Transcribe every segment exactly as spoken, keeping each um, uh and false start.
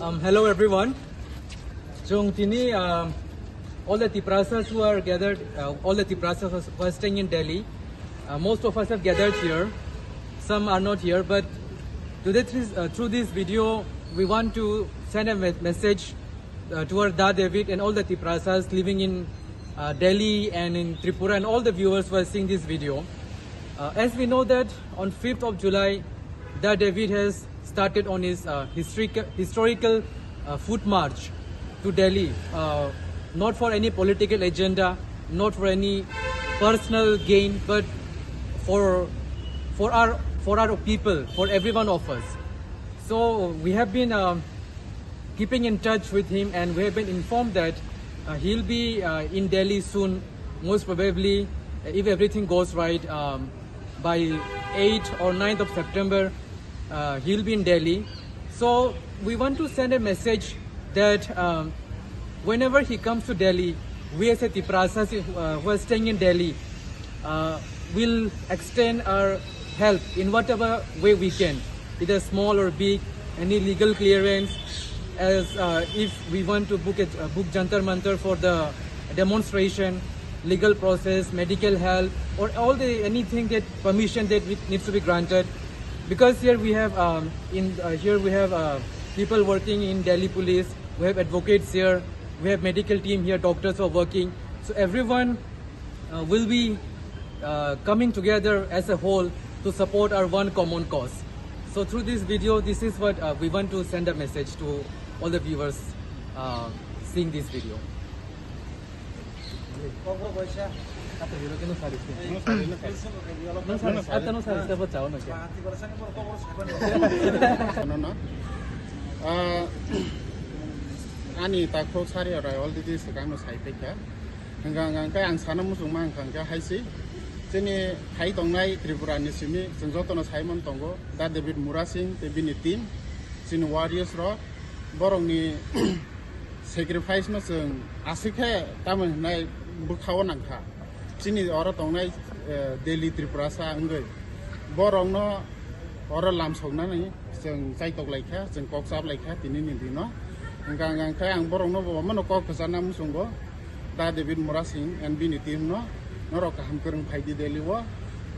Um, hello everyone. Chwng tini, um, all the Tiprasas who are gathered, uh, all the Tiprasas who are staying in Delhi, uh, most of us have gathered here. Some are not here, but today through, uh, through this video, we want to send a me- message, uh, toward Da David and all the Tiprasas living in, uh, Delhi and in Tripura and all the viewers who are seeing this video. Uh, as we know that on fifth of July, Da David has started on his, uh, historic- historical, uh, foot march to Delhi, uh, not for any political agenda, not for any personal gain, but for, for our, for our people, for every one of us. So we have been, um, keeping in touch with him, and we have been informed that, uh, he'll be, uh, in Delhi soon, most probably, uh, if everything goes right, um, by eighth or ninth of September, uh, he'll be in Delhi. So we want to send a message that, um, whenever he comes to Delhi, we as a Tiprasas, uh, who are staying in Delhi, uh, will extend our help in whatever way we can, either small or big, any legal clearance, as, uh, if we want to book it, uh, book Jantar Mantar for the demonstration, legal process, medical help, or all the anything that permission that we, needs to be granted, because here we have, um, in uh, here we have, uh, people working in Delhi police, we have advocates here, we have medical team here, doctors are working, so everyone, uh, will be, uh, coming together as a whole to support our one common cause. So through this video, this is what, uh, we want to send a message to all the viewers, uh, seeing this video. Ano na, ah, ani takhuk sari orai already swkang no sai phaikha. Hwnkha hwnkha khe ang sana muchungma hwnkha hwnkhe hai se chini phai tongnai Tripura ni simi chwng jotono sai man tongo, Da David Murasing tei bini team, chini warriors rok, borokni sacrifice no chwng aswk khe tamo hwnai bwkhao nangkha. Chini oro tongnai, eh, Delhi Tripurasa wngwi borokno oro lamsoknani chwng chaitok laikha, chwng kok chap laikha tinini dino. Hwnkha hwnkha khe ang borokno bo omono kok kwcharna muchungo, Da David Murasing and bini team no, norok kaham kwrwng phai di Delhi o.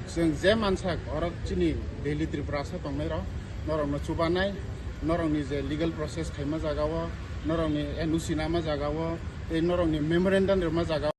Chwng je mansak oro chini Delhi Tripurasa tongnai rok, norokno chubanai, norokni je legal process khaima jaga o, norokni N O C nama jaga o, tei norokni memorandum rwma jaga o.